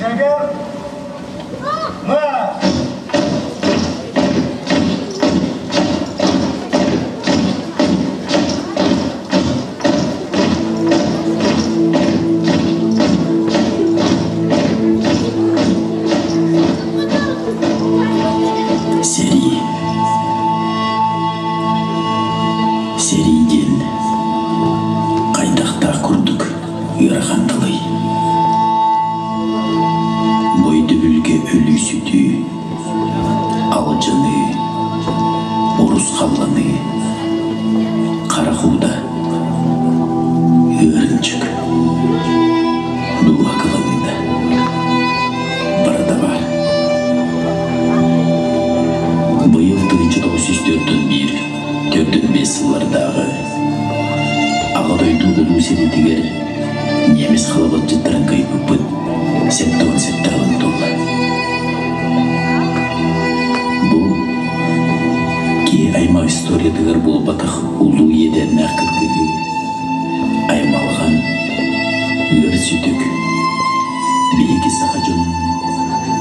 Шагар марш! Сэрии. Сэрии диэн хайдахтаах курдук ыарахан тылый? Бу өйдөбүлгэ өлүү-сүтүү, алдьаныы, урусхалланыы, харах уута, ыарынчык, дууһа кыланыыта барыта баар. Быйыл 1941 4-5 сыллардааҕы Аҕа дойду Улуу сэриитигэр немец халабырдьыттарын кыайбыппыт 77 сылын туолла. Бу киһи аймах историятыгар буолбатах улуу иэдээннээх кыргыһыы, аймалҕан, ыар сүтүк биһиги саха дьонун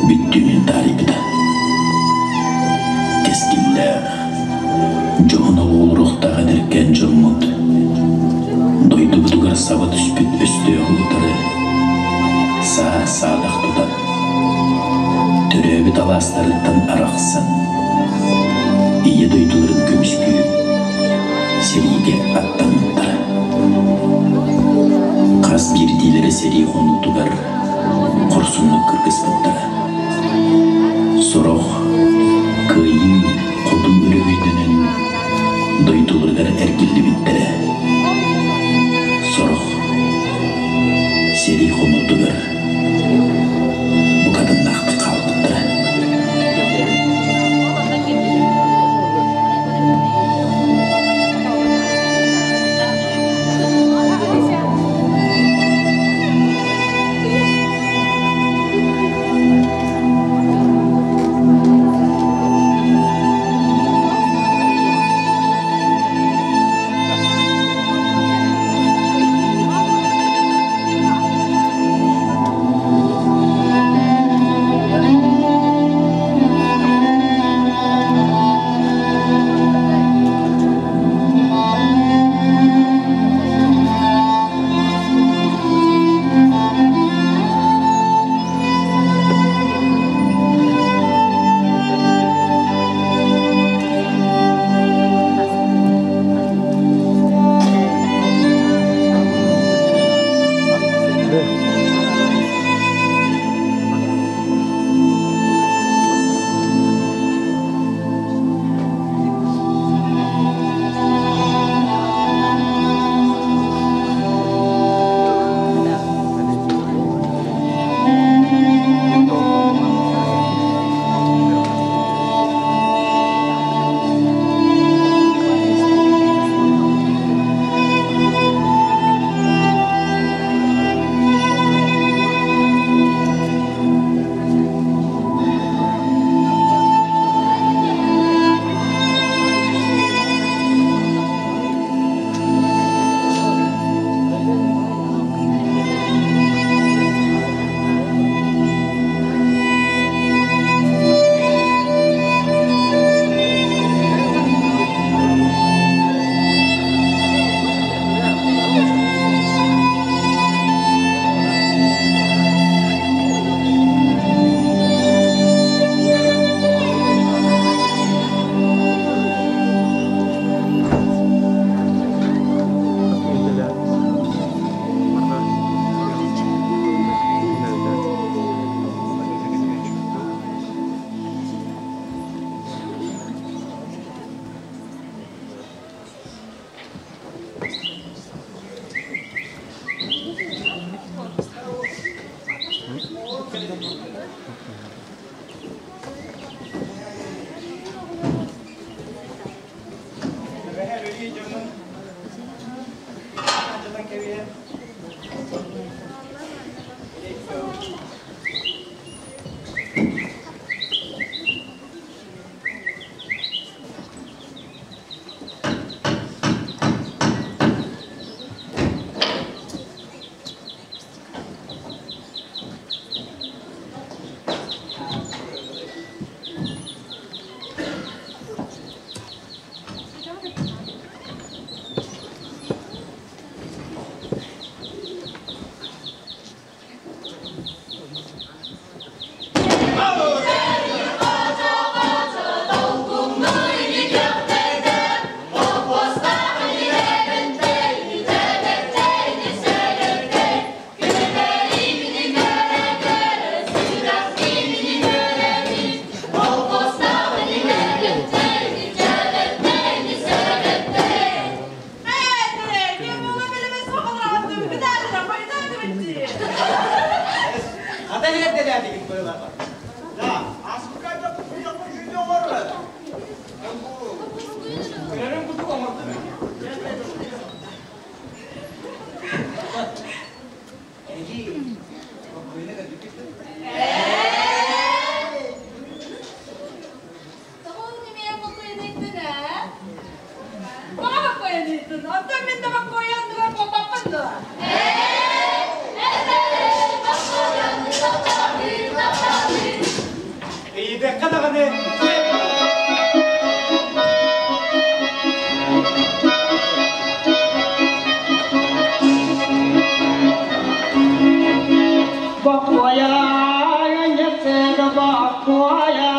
бүттүүнүн таарыйбыта. Кэскиллээх, дьоһун оҕолоруохтаах эдэркээн дьоммут дойдубутугар саба түспүт өстөөҕү утары саа-саадах тутан, төрөөбүт алаастарыттан арахсан, Ийэ дойдуларын көмүскүү сэриигэ аттаммыттара. Хас биирдиилэрэ сэрии хонуутугар хорсуннук кыргыспыттара. Сорох кыайыы хотун өрөгөйдөнөн дойдуларыгар эргиллибиттэрэ. Сорох сэрии хонуутугар букатыннаахтык хаалбыттара. кэпсээтигит быһыылаах. Да, аспыка да куйахпын жүннү оҥорор. Көрөрүм курдук оҥордум. Эһиги бокуойна көрбүккүт дуо? Тоҕо эмиэ бокуойаныйтын ээ? Тоҕо бокуойаныйтын? Оттон мин да бокуойа оннугар буолбаппын дуо? Ыйытыахха даҕаны Бокуойа, ньэсэгэ бокуойа,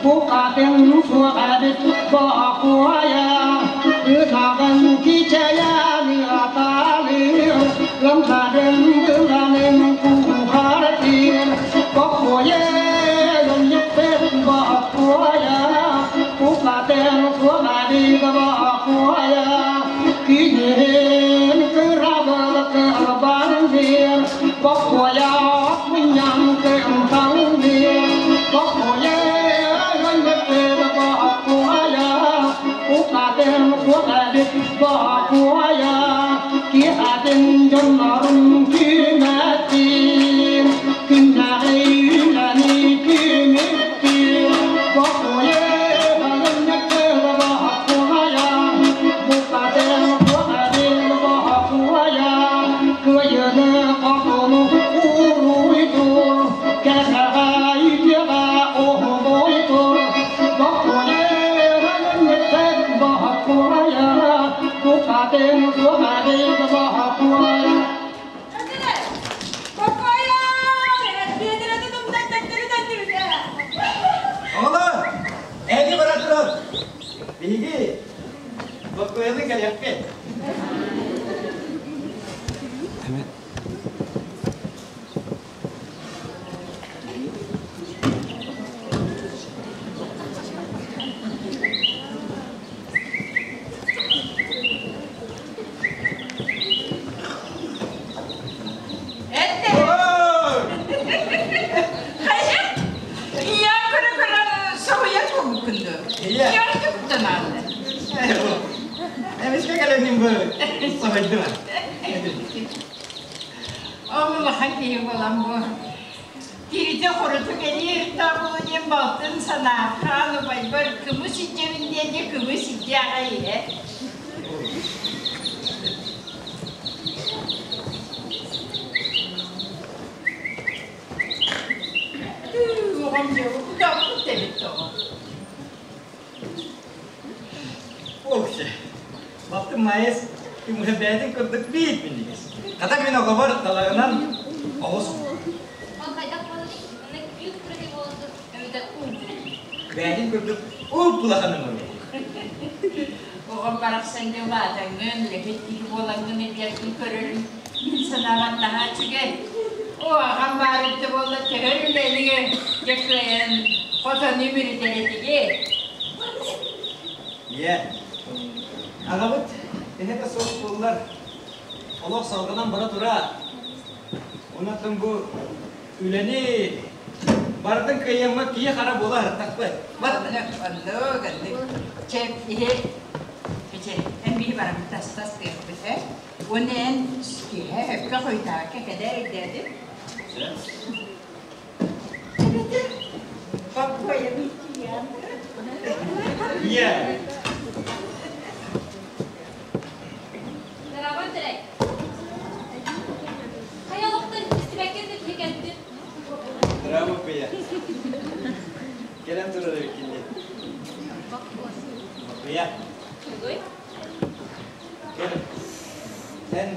букатын суоҕа эбит бокуойа, ытаҕын кичэйэн аталыыр, лыҥхарын ыланын кухартыыр. Бокуойа, ньэсэгэ бокуойа, букатын суоҕа эбит бокуойа, кинин кырабыл кылбан Бокуойа мунньан кымталлыыр, бокуойа бокуойа, укатын суох эбит бокуойа, киэһэтин дьоннорун түмэттиир, күннээҕи үлэни түмүктүүр. Бокуойа бокуойа, букатын суох эбит бокуойа, кыайыны хотуну уруйдуур, кэрэҕэ үтүөҕэ уһуйдуур. Бокуойа бокуойа, букатын суох эбит бокуойа. Бокуойа! Биэдэрэтэ тумнан төттөрү төннүбүтэ. Оҕолор, эһиги бара турар. Биһиги бокуойаны кэлиэхпит. Этте! Хайа? Ийэ көрө-көрө соһуйар буолбуккун дуо? Ийэ. Ийэ куттан аалла. Эмискэ кэлэнним бу соһуйдум. Ол улахан киһи буолан бу тиритэ-хорута кэлиир табылы диэн балтын санаахаан убайбар кымыс илдьэбин диэн дьэ кымыс илдьэ аҕай иһэ. Оҕом дьэ утаппыт эбит тоҕо. Вообще, балтым Маайыс күҥҥэ бэйэтин курдук биир минньигэс. Хата мин оҕобор талаҕынан оҕус Ол хайдах буоларый? Манна күүс күрэһи буолан эбэтэр уу. Бэйэтин курдук уп-улахан оҥоруо. Оҕом барахсан дьэ улаатаҥҥын, үлэһит киһи буолаҥҥын илдьэргин көрөрүм мин санаабар наһаа үчүгэй. Оо, аҕам баар эбитэ буолла төһө үлэни дьэ кыайан хотону үмүрүтэр этигит. Ийэ, аҕабыт төһө да суох буоллар, олох салҕанан бара тура. Онон бу үлэни барытын кыайыаммыт киһи хара буола сырыттахпыт. Оннук, оннук, оннук. Чэ, иһи, чэ, эн биһи барабыт тас-тас тыахпыт, ээ. Уонна эн киэһэ өпкө хойутаакка кэлээр өйдөөтүм. Эбэтэр бокуойабын тиийэн. Ийэ, Дорогой Терек, хайа олохтон истибэккин да киһи кэлбитин. Браво, Пия. Кэлэн турар эбиккин дии. Пия, Тугуй? кэл. Эн,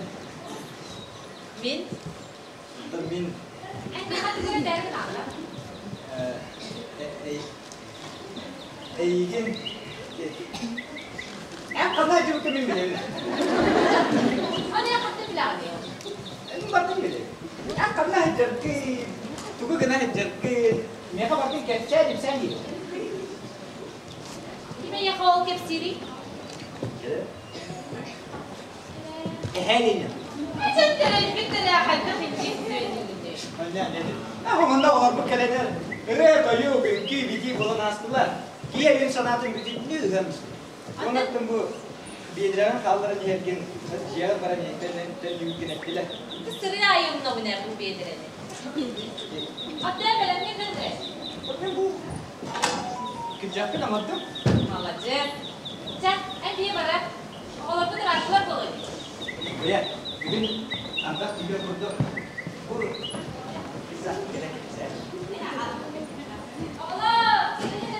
Мин оттон мин Эн хатыгыра дәрин аҕала. Эйигин эн ханна дьыбыкка мин билэбин. Аны хатты билэҕин. Эн бардым билэбин. Эн ханна сылдьаргын, тугу гына сылдьаргын, миэхэ бардын кэпсээн ипсээн диир. Ким эйиэхэ ол кэпсиирий? Эһээ диэн. Атын тэрийбит тэрэ хайдах илдьиттүөнүгүнүй? Онно оҕолорбут кэлэннэр ырыа-тойук, үҥкүү-битии буолан аастылар. Киһи өйүн-санаатын бүтүннүү ыһан Онон бу биэдирэҕин хаалларан иһэргин дьиэҕэр баран төннүүгүн эттилэр. Сырыы аайы умнабын ээ бу биэдэрэни. Аттыа бэлэмҥин да Мен бу күрдьэхпин оҥордум. Молодец. Чэ, эн бие бара. Оҕолорбут ырааттылар буолуо. Бэйэ, бүгүн ардах түһүө курдук бу пиццасын кэлэн кэпсээ. Оҕолор, ситиһин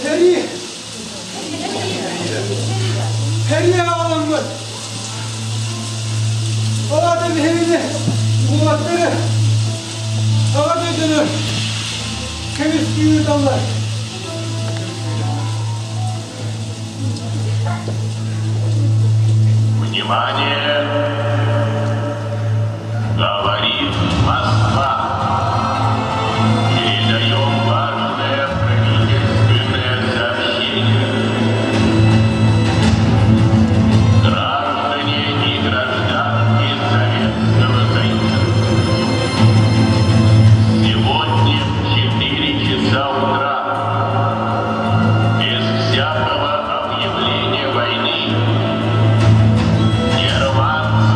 Heri! Heriye alınmış. O adam herini, kuvvetleri, hava dödünü, kemiz damlar. Внимание! Говорит Москва. Передаем важное правительственное сообщение. Граждане и гражданки Советского Союза. Сегодня в 4 часа утра, без всякого объявления войны, германские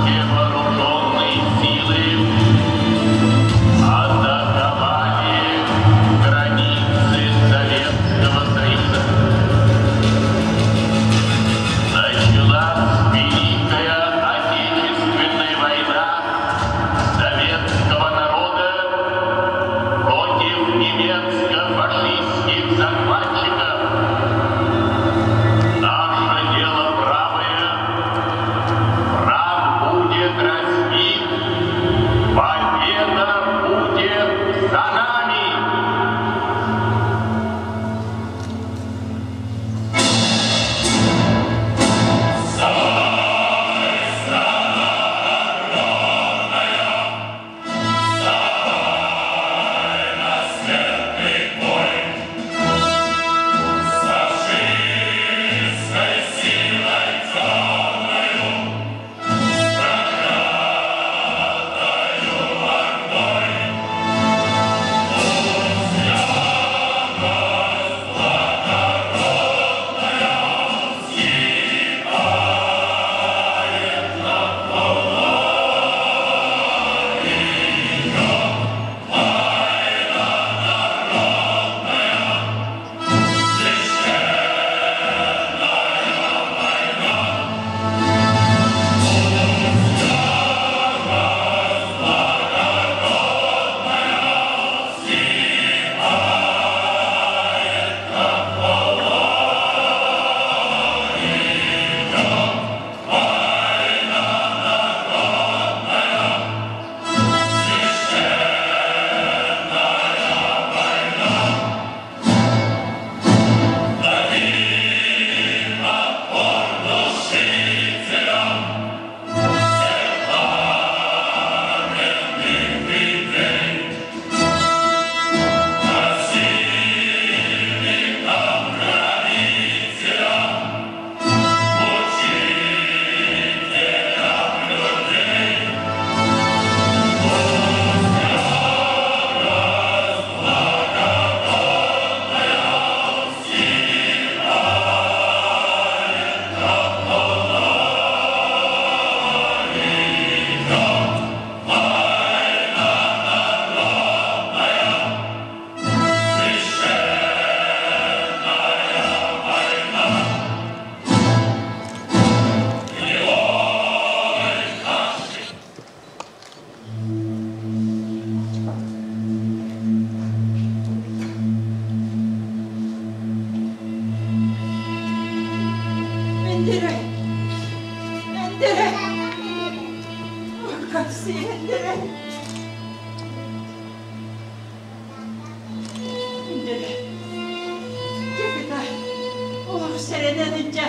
Сэрэнэн илдьэ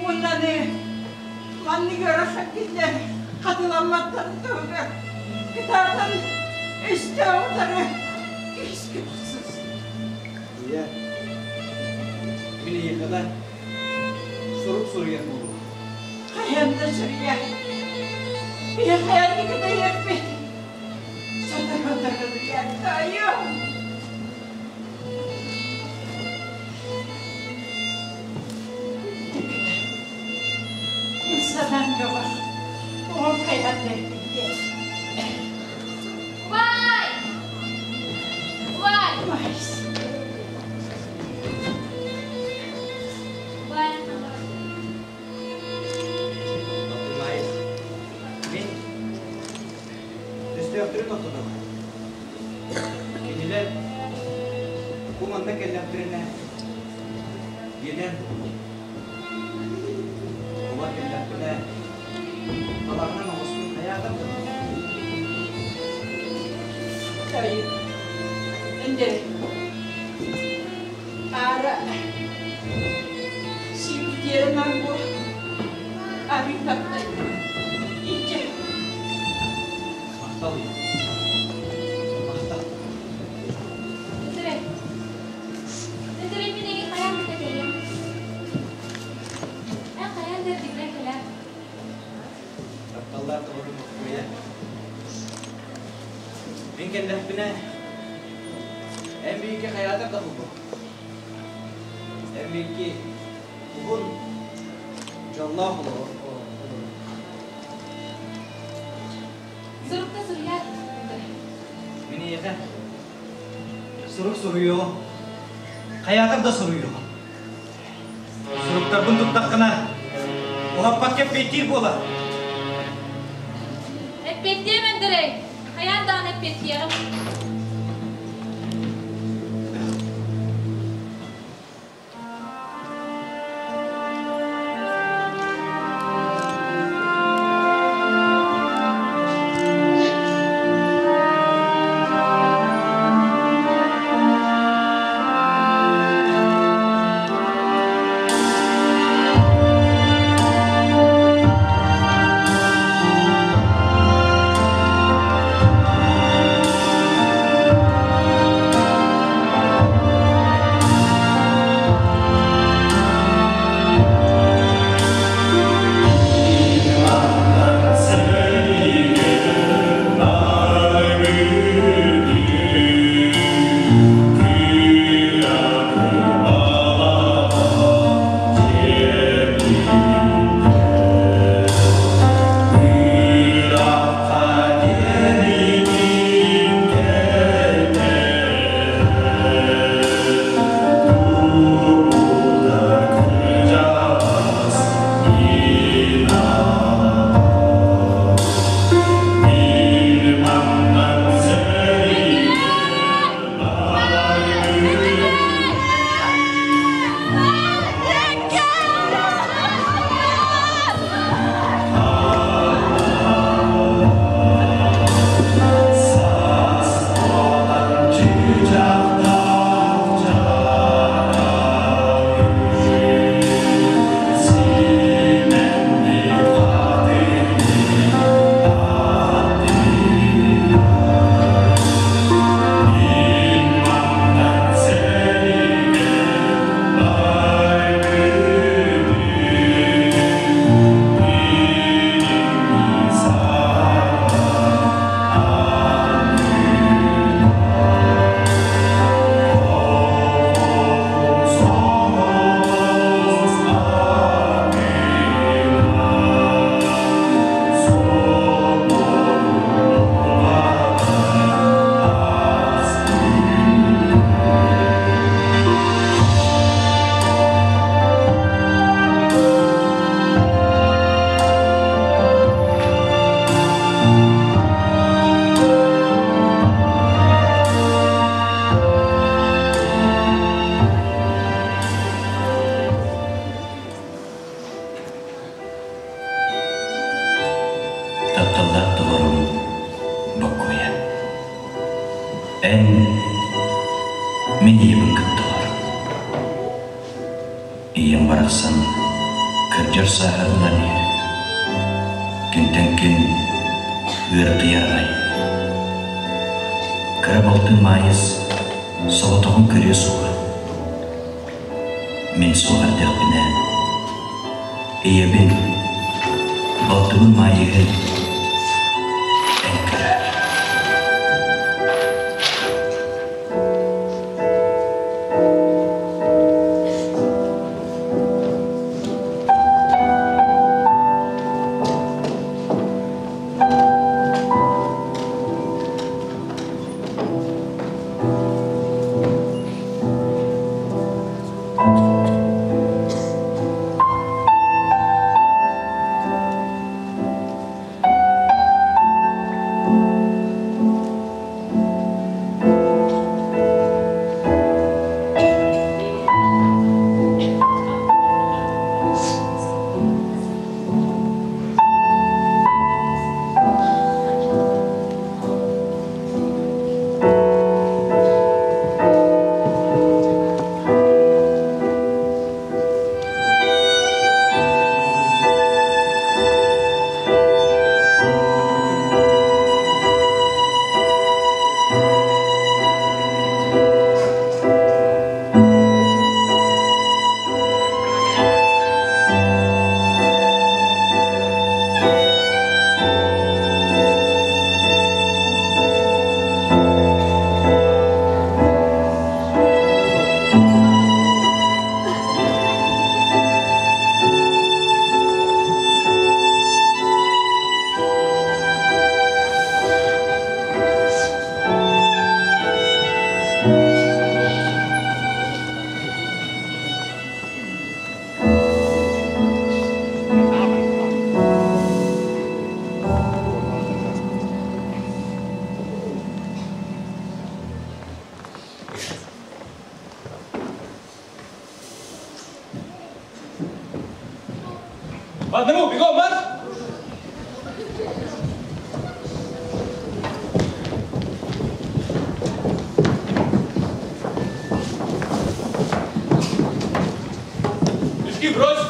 уонна аны маннык ыарахан күннэр хатыламматтарын туһугар кытаатан өстөөх утары күүскэ охсус. Ийэ, мин эйиэхэ сурук суруйар буолуом. Хайаан да суруйар. Биһи хайаан да кытайыахпыт. Сотору-сотору таайым. Мин санаам бөҕөх. Оҕом хайаан да эргийдэ. Убай! Убай! Убай! Убай! Маайыс, мин өстөөхтөрү тохтотоҕун. Кинилэр бу манна кэллэхтэринэ иэнэн олор кэллэхпинэ талаҕынан оҕуспун хайаатар да Тайы, Эндер, аара сииккитиэринэн бу арыы таптай. Иччэ. Махтал ийэ. Махтал. Өтөрө. Өтөрө мин эги хайаан да кэтэйем. Эн хайаан да эргиллэн кэлээр. Тапталлаах доҕорум Моккуйа. Мин кэллэхпинэ, эн биһикки хайаатар да булбут. Эн биһикки уһун, дьоллоох олоҕу Сурукта суруйаар. Мин эйиэхэ сурук суруйуоҕум. Хайаатар да суруйуоҕум. Суруктарбын туттаххына, уһаппат кэппиэттиир буолар. Эппиэттиэм, Андрей. Хайаан даҕаны эппиэттиэҕим. Тапталлаах доҕорум Боккуйа. Эн мин ийэбин кытта олор. Ийэм барахсан кырдьар сааһа ылан иһэр. Күнтэн күн ыарытыйар аҕай. Кыра балтым Маайыс соҕотоҕун көрүө суоҕа. Мин суох эрдэхпинэ, ийэбин, балтыбын Маайыһы эн көрөөр. По одному, бегом, марш! Мешки брось!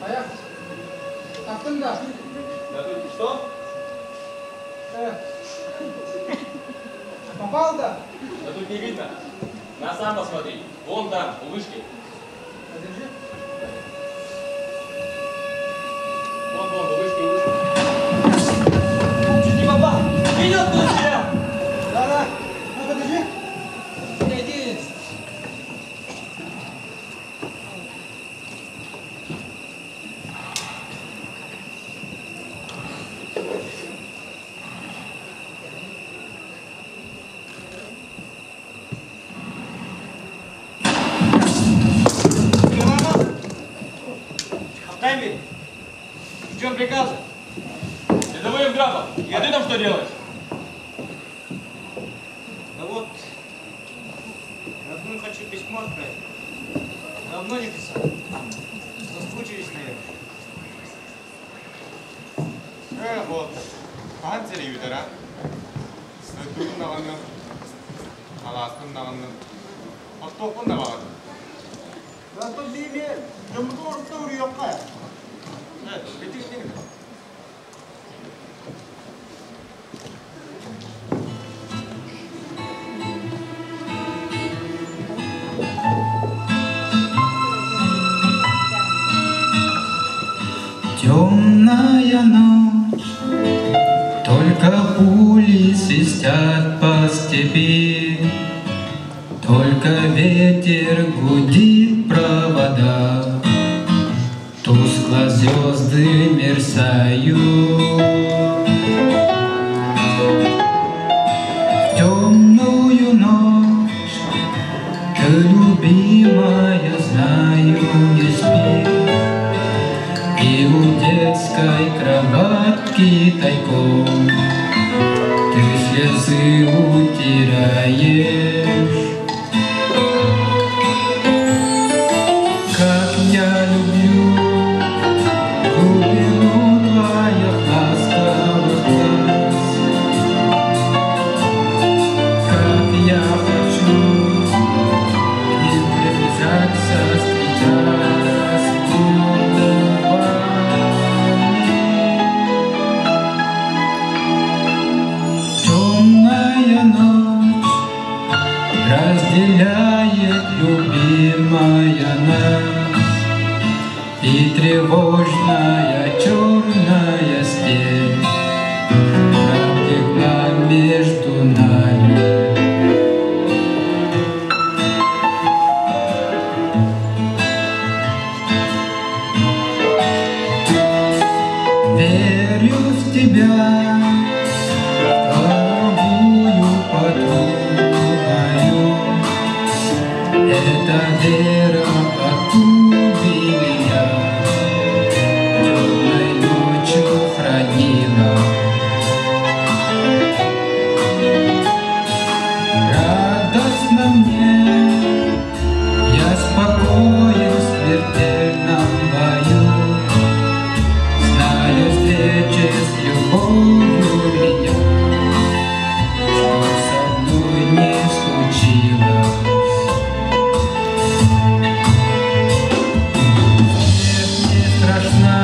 Хайа, таптың да. Да тут что? Э, попал да? Да тут не видно. На сам посмотри. Вон там, у вышки. Подержи. Вон, вон, у вышки, у вышки. Чуть не попал. Видел, откуда стрелял? Да-да. Ну, подержи. Иди. Хаптайми, ждем приказа. Рядовой Евграфов, а ты там что делаешь? Да вот, родным хочу письмо отправить. Давно не писал. Соскучились, наверное. Ээ, вот. Хаһан сэрии бүтэр? Дойдубун даҕаны, алааспын даҕаны, оттуохпун да баҕардым. Да тут били, дьоммутун орукта уруйуохха. Ээ, бити Темная ночь, только пули свистят по степи, Только ветер гудит в проводах, Тускло звезды мерцают. В темную ночь ты, любимая, знаю, не спишь, И у детской кровати кроватки тайком Ты слезы утираешь. Как я люблю глубину твоих ласковых глаз, Как я хочу к ним приближаться, встречаясь губами. Темная ночь разделяет любимая нас, И тревожная черная степь пролегла между нами. Верю в тебя, дорогую подругу мою. Эта вера погубила меня, темной ночью хранила. Радостно мне, я спокоен в смертельном бою. Знаю, встречи с любовью меня, что со мной не случилось. Смерть не страшна,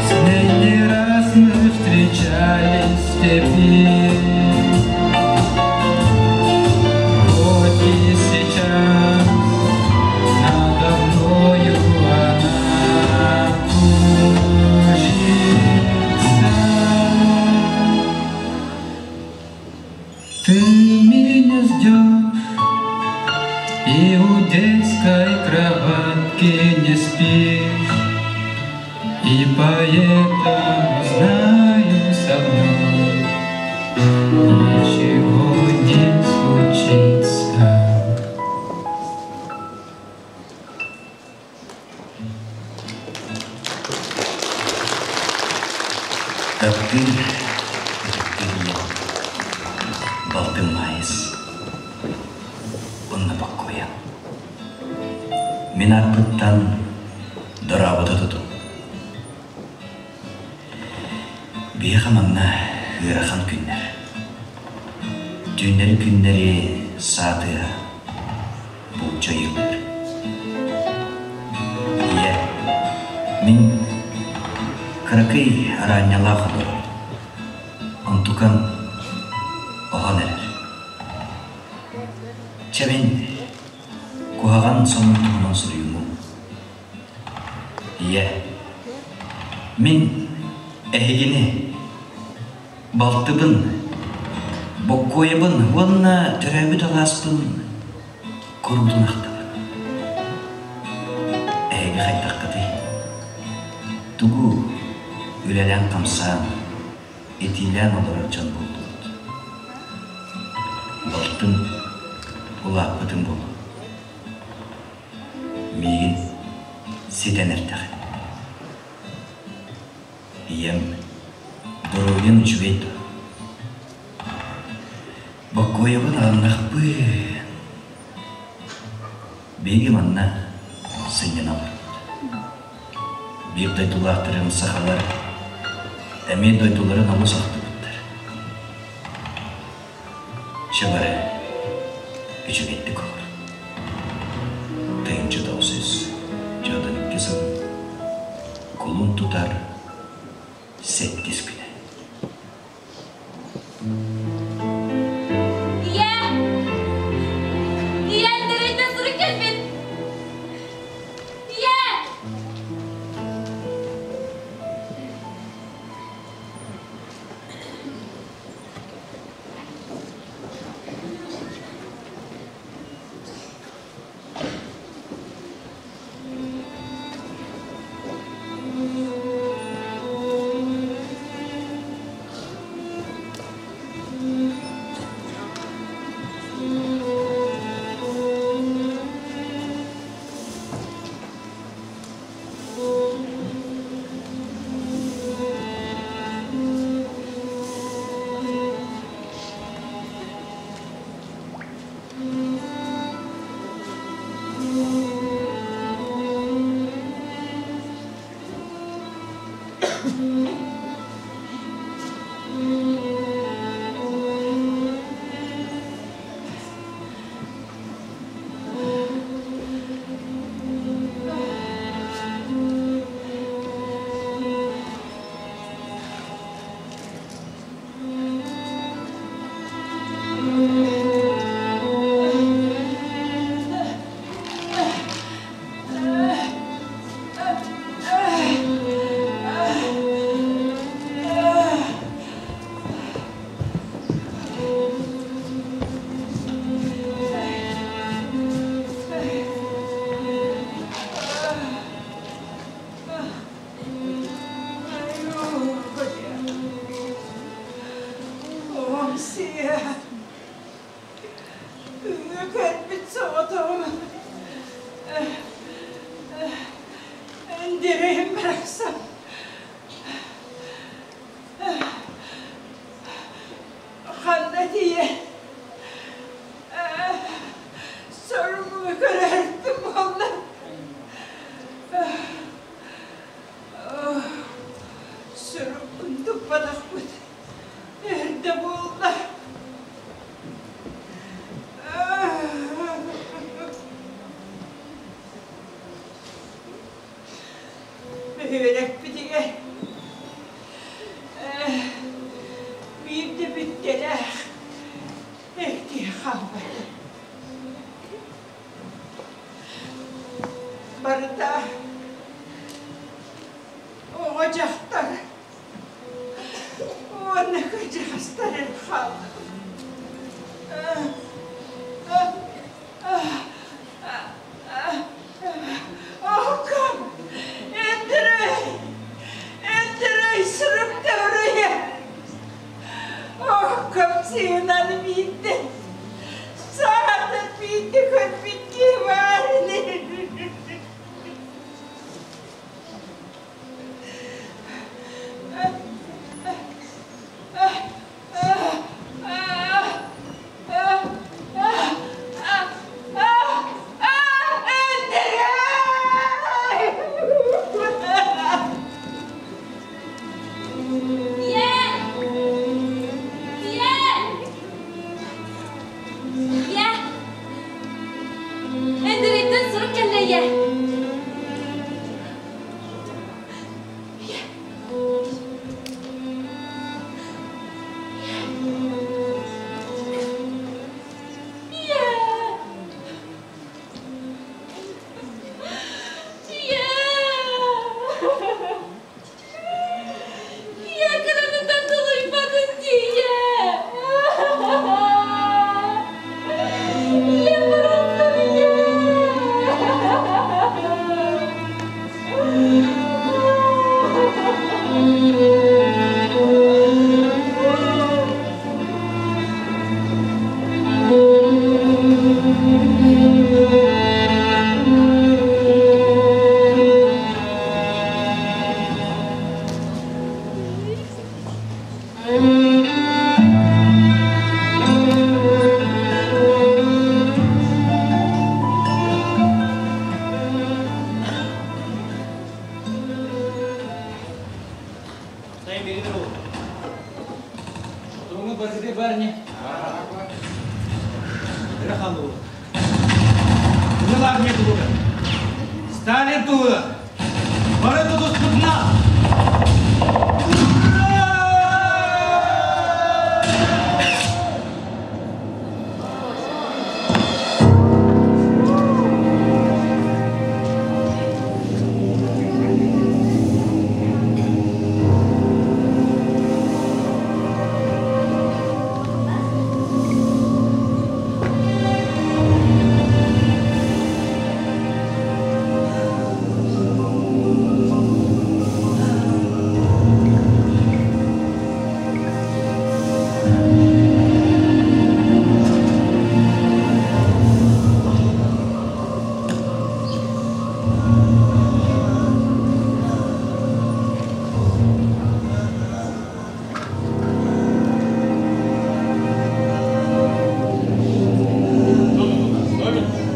с ней не раз мы встречались в степи. Вот и сейчас надо мною она кружится. Ты меня ждешь и у детской кроватки не спишь, И поэтому знаю со мной ничего не случится. Таптыыр, ытыктыыр ийэм, балтым Маайыс уонна Боккуйа. Мин ааппыттан дорообото тутуҥ. Биһиэхэ манна ыарахан күннэр. Түүннэри-күннэри саатыа булча ыйыллар. Ийэ, мин кыракый араанньалаах олорор. Онтукам оһон эрэр. Чэ мин куһаҕан сонун туһунан суруйуммун. Ийэ, мин эһигини балтыбын, Боккуойабын уонна төрөөбүт алааспын куруутун ахтабын. Эһиги хайдаххытый? Тугу үлэлээн-хамсаан, итиилээн олорор дьон буоллугут? Балтым улааппытым буолуо. Миигин ситэн эрдэҕин. Ийэм доруобуйаҥ үчүгэй дуо? Боккуойабын аҕыннахпын. Биһиги манна сынньана олоробут. Биир дойдулаахтарым сахалар эмиэ дойдуларын олус ахтыбыттар. Чэ бары үчүгэйдик олор. 1992 сыл кулун тутар сэттис күнэ. Ийээ! Ийээ, Андрейден сурук кэлбит! Ийээ! Өндөрөйүм барахсан. Ханна тиийэ сорумму көрөөртүм буолла. Сурукпун туппатахпыт эрдэ буолла. Бөһүөлэкпитигэр биирдэ бүттэлээх эр киһи хаалбата. Барыта оҕо дьахтар уонна кырдьаҕастар эрэ хаалла. Оһуккам! Өндөрөй! Өндөрөй сурук төбөрөйө! Оһуккам сыынан биирдэ, саатар биирдэ көрбүт киһи баар ини. Ийээ! Ийээ! Ийээ! Эндириттэн сурук кэллэ ийээ! Сталин туһугар бары тутуспутуна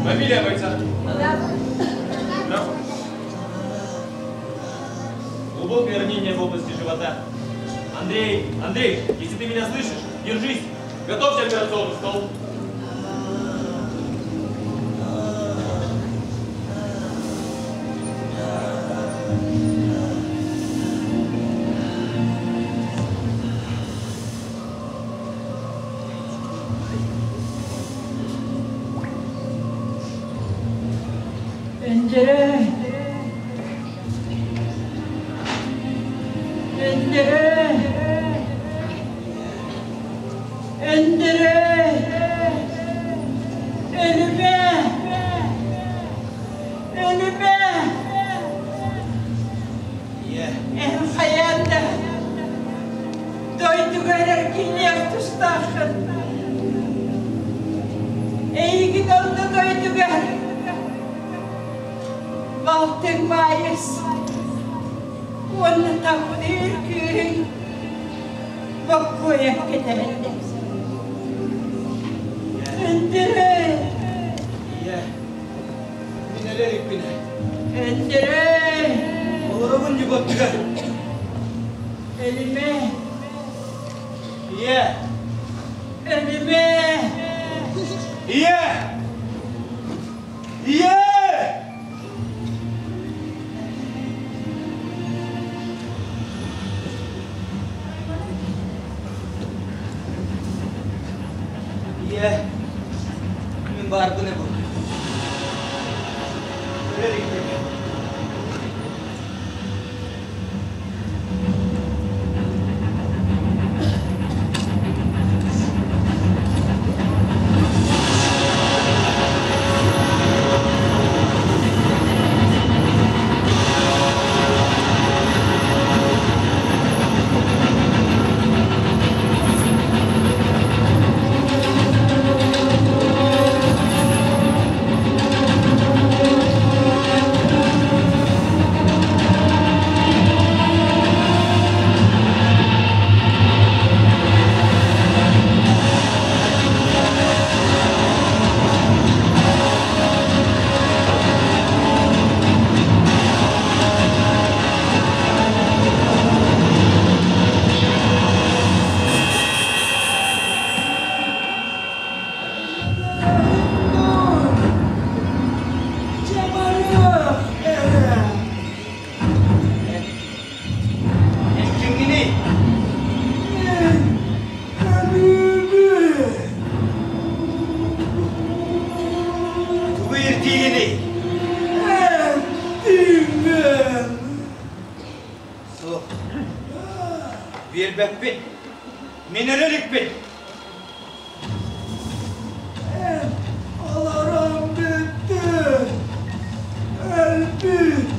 Фамилия бойца? Да. Глубокое ранение в области живота. Андрей, Андрей, если ты меня слышишь, держись. Готовьте операционный стол. Өндөрөй! Өндөрөй! Өндөрөй! Өлүмэ! Өлүмэ! Эн хайаан да дойдуга эргиллиэх тустааххын. Эйигин онно дойдугар балтыҥ Маайыс. Уонна таптыыр кыыһыҥ боккуойа кэтэһэллэр. Өндөрөй! Ийэ, мин өлө иликпин. Өндөрөй! Олоробун дьугуоттугар. Өлүмэ! Ийэ! Өлүмэ! Ийэ! Ийэ! Ийэ, мин баарбын бу. Өлө иликпин. Эн кимҥиний? Тугу ирдиигиний? Суох. Биэрбэппин. Мин өлө иликпин. Эн олорон бүттүн. Өлбүт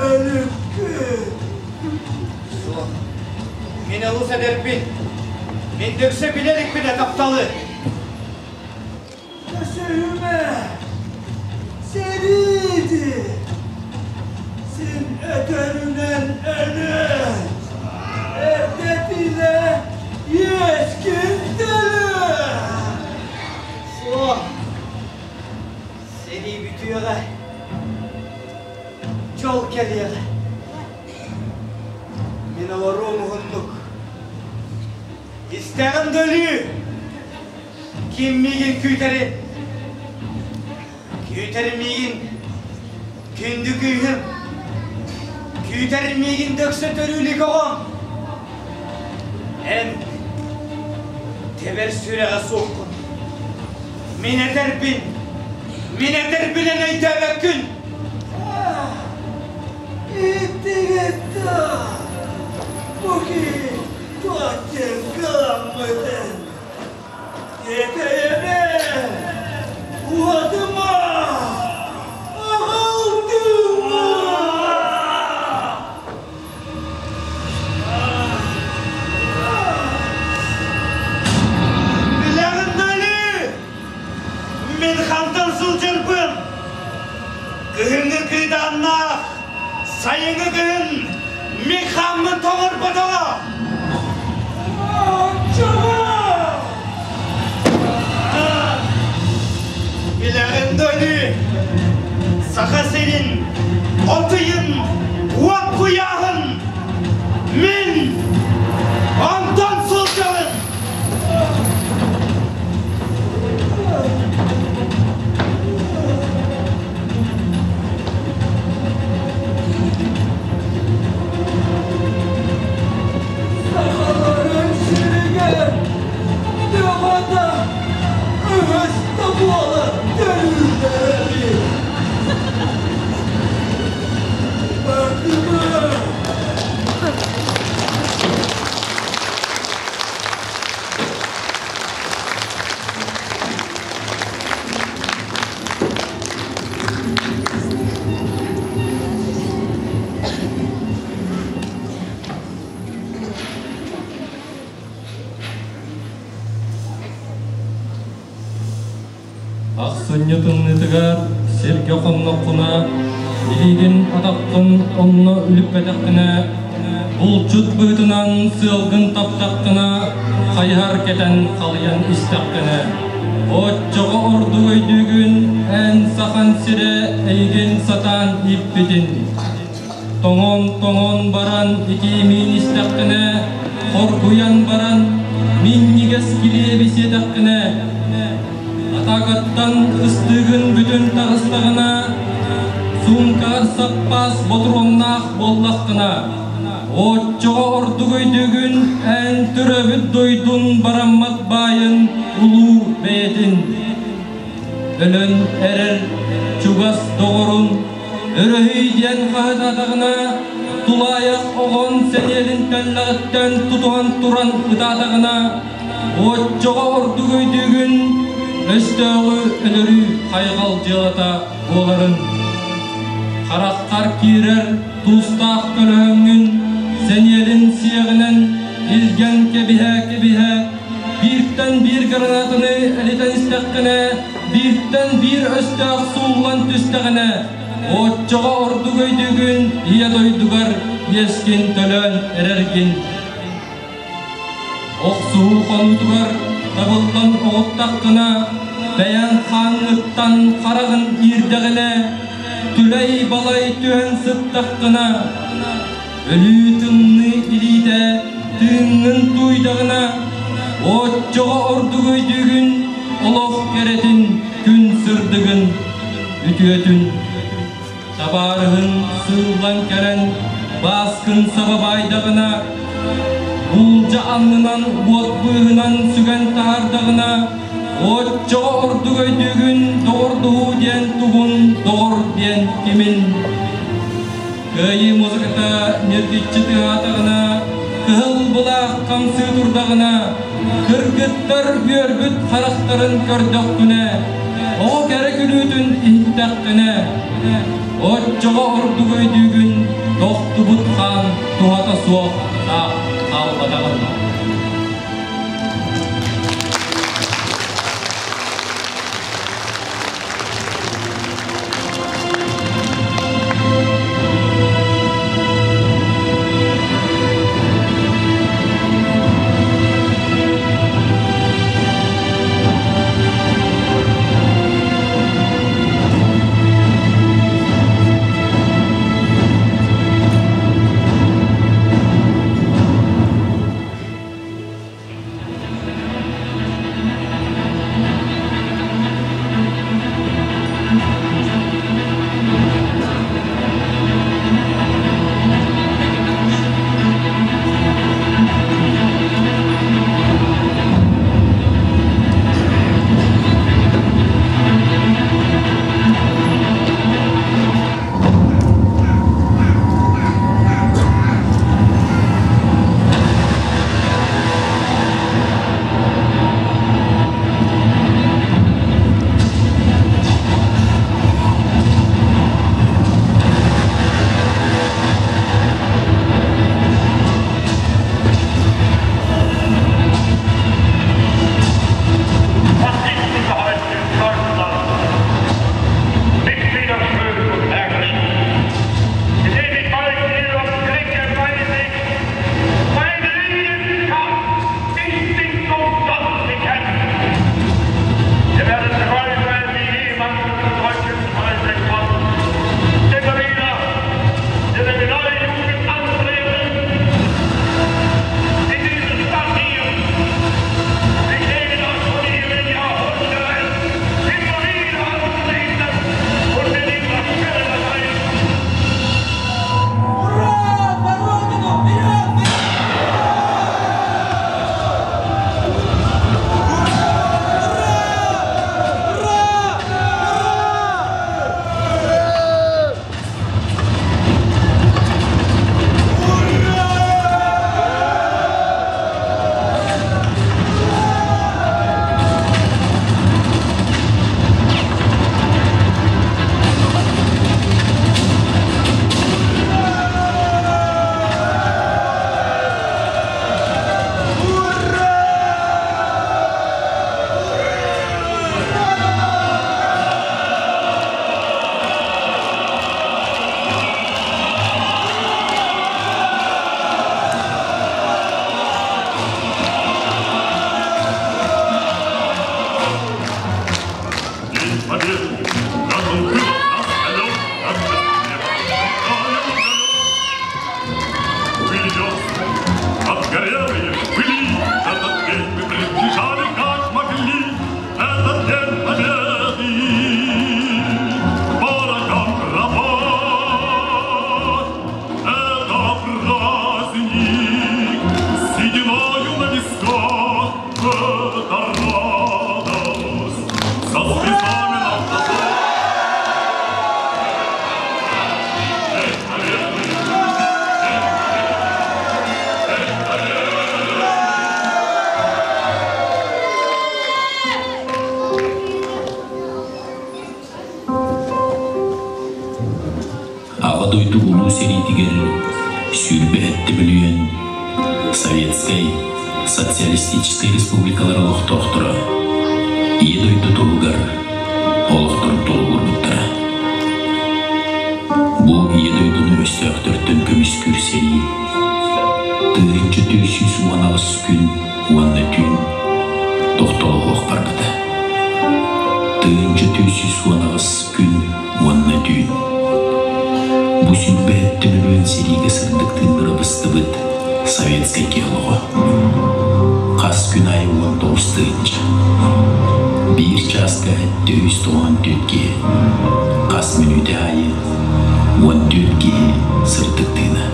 өлүккүн. Суох. Мин олус эдэрбин. Мин дөксө билэ иликпин тапталы. Өсөһүмэ. Сэрииди. Син өтөрүнэн өлөн. Эрдэтинэ иэскин төлөө. Суох. Сэрии бүтүөҕэ. Дьол кэлиэҕэ. Мин олоруом уһуннук. Истэҕин да өлүү. Ким миигин күүтэрин? Күүтэр миигин күндү күүһүм. Күүтэр миигин дөксө төрүүлүк оҕом. Эн тэбэр сүрэҕэ суоххун. Мин этэрбин, мин этэрбин эн өйдөөбөккүн. Иттигит бу киһи туох диэн кыламмытын. Тиэтэйэмэ! Уотума! Аҕалтыма! Билэҕин Дали! Мин хантан сылдьарбын? Кыһыҥҥы кыыдааннаах, сайыҥҥы кыһын мин хааммын тоҥорботоҕо! Билэҕин Дали, Саха сирин от ыйын уот куйааһын мин онтон сылдьабын! Сахаларын сиригэр төҕө да өһөс да буола төрүүллэр эбит. Бардыма! Ахсынньы тымныытыгар сиргэ хонноххуна, илиигин атаххын онно үлүппэтэххинэ, Булчут быһыытынан сыалгын таптаххына, хайыһар кэтэн халыйан истэххинэ, оччоҕо ордук өйдүүгүн эн Сахан сирэ эйигин сатаан ииппитин. Тоҥон-тоҥон баран итии миин истэххинэ, хоргуйан баран минньигэс килиэби сиэтэххинэ, Атаакаттан ыстыыгын бүтүн таҕыстаҕына, суумкаҕар саппаас ботуруоннаах буоллаххына, оччоҕо ордук өйдүүгүн эн төрөөбүт дойдун бараммат баайын улуу бэйэтин. Өлөн эрэр чугас доҕорун өрөһүй диэн хаһытаатаҕына, тулаайах оҕон сэниэлин тэллэҕиттэн тутуһан туран ытаатаҕына, Оччоҕо ордук өйдүүгүн өстөөҕү өлөрүү хайҕал дьыалата буоларын. Хараххар киирэр туустаах көлөһөҥҥүн сэниэлин сиэҕинэн илгэн кэбиһэ-кэбиһэ бииртэн биир гранатаны элитэн истэххинэ, бииртэн биир өстөөх сууллан түстэҕинэ, оччоҕо ордук өйдүүгүн ийэ дойдугар иэскин төлөөн эрэргин. Охсуһуу хонуутугар табыллан оҕуттаххына, бэйэҥ хааҥҥыттан хараҕын иирдэҕинэ, түлэй-балай түһэн сыттаххына, өлүү тымныы илиитэ тыыҥҥын тууйдаҕына, оччоҕо ордук өйдүүгүн олох кэрэтин, күн сырдыгын, үтүөтүн. Табаарыһын сыыллан кэлэн бааскын саба баайдаҕына, буулдьа аннынан уот быыһынан сүгэн таһаардаҕына, оччоҕо ордук өйдүүгүн доҕордоһуу диэн тугун, доҕор диэн кимин. Кыайыы музыката ньиргиччи тыаһаатаҕына, кыһыл былаах хамсыы турдаҕына, кыргыттар үөрбүт харахтарын көрдөхпүнэ, оҕо кэрэ күлүүтүн иһиттэххинэ, оччоҕо ордук өйдүүгүн тохтубут хаан туһата суох таах хаалбатаҕын. сэриитигэр 27 мөлүйүөн Советскай Социалистическай Республикалар олохтоохторо Ийэ дойду туһугар олохторун толугурбуттара. Бу Ийэ дойдуну өстөөхтөртөн көмүскүүр сэрии 1418 күн уонна түүн тохтолоһуох барбыта. 1418 күн уонна түүн. Бу 27 мөлүйүөн сэриигэ сырдык тыыннара быстыбыт советскай киһи олоҕо. Хас күн аайы 19 тыһыынча. Биир чааска 494 киһи. Хас мүнүүтэ аайы 14 киһи сырдык тыына.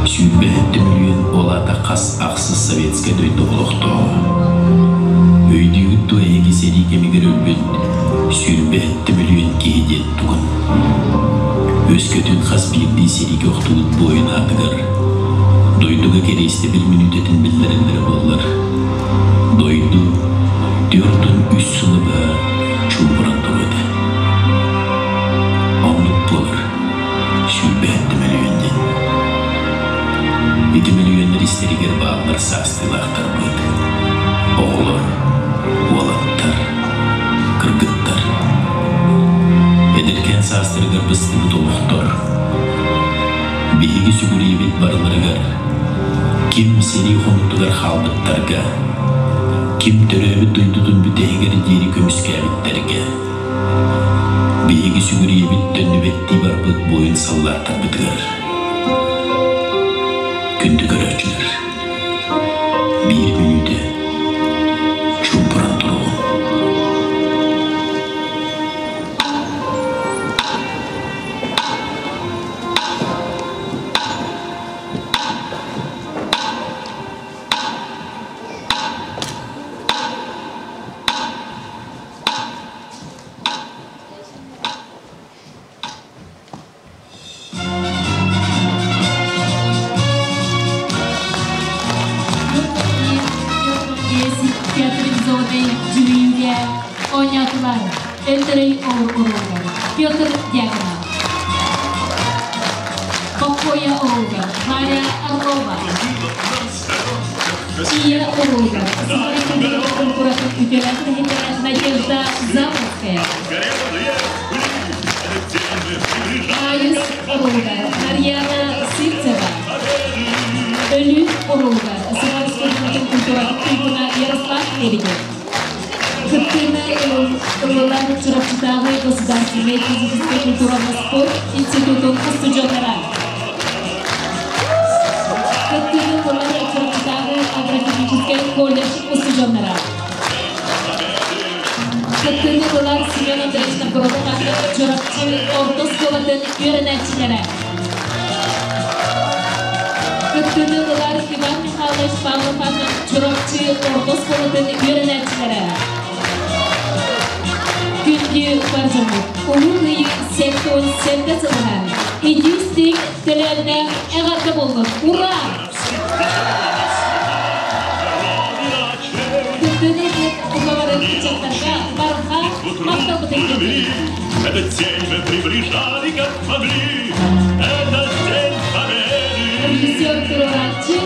27 мөлүйүөн ол аата хас ахсыс советскай дойду олохтооҕо. Өйдүүгүт дуо эһиги сэрии кэмигэр өлбүт 27 мөлүйүөн киһи диэн тугун? Өскөтүн хас биирдии сэриигэ охтубут буойун аатыгар дойдуга кэриэстэбил мүнүүтэтин биллэрэллэрэ буоллар, дойду 43 сылы быһа чуумпуран туруо этэ. Оннук буолар 27 мөлүйүөн диэн. Ити мөлүйүөннэр истэригэр бааллар саастыылаахтарбыт, оҕолор, уолаттар, кыргыттар. Эдэркээн саастарыгар быстыбыт олохтор. Биһиги сүгүрүйэбит барыларыгар, ким сэрии хонуутугар хаалбыттарга, ким төрөөбүт дойдутун бүтэһигэр диэри көмүскээбиттэргэ. Биһиги сүгүрүйэбит төннүбэттии барбыт буойун саллааттарбытыгар. Күндү көрөөччүлэр, биир мүнүүтэ чуумпуран туруоҕуҥ. Театрализованнай дьүһүйүүгэ оонньоотулар Өлтөрөй оруолугар Петр Дьяконов, Боккуойа оруолугар Варя Орлова, Ия оруолугар Саха Республикатын культуратын үтүөлээх үлэһиттэрэ Надежда Заморская, Айыс оруолугар Нарьяна Сивцева, Өлүү оруолугар Саха Республикатын культуратын туйгуна Ярослав Лебедев. Кыттыыны ыллылар Чурапчытааҕы государственнай физическэй культура спорт институтун устудьуоннара. Кыттыыны ыллылар Чурапчытааҕы агротехническэй колледж устудьуоннара. Кыттыыны ыллылар Семен Андреевич Новгородов Чурапчы орто оскуолатын үөрэнээччилэрэ. Кыттыыны ыллылар Иван Михайлович Павлов Чурапчы орто оскуолатын үөрэнээччилэрэ. Күндү бар дьоммут, Улуу Кыайыы 77 сылынан итии-истиҥ төлөөннөөх эҕэрдэ буоллун! Ура! Кыттыыны ылбыт уһаларын ыччаттарга барҕа махталбытын тиэрдэбит. Этот день мы приближали, как могли. Этот день победы. Режиссер туруорааччы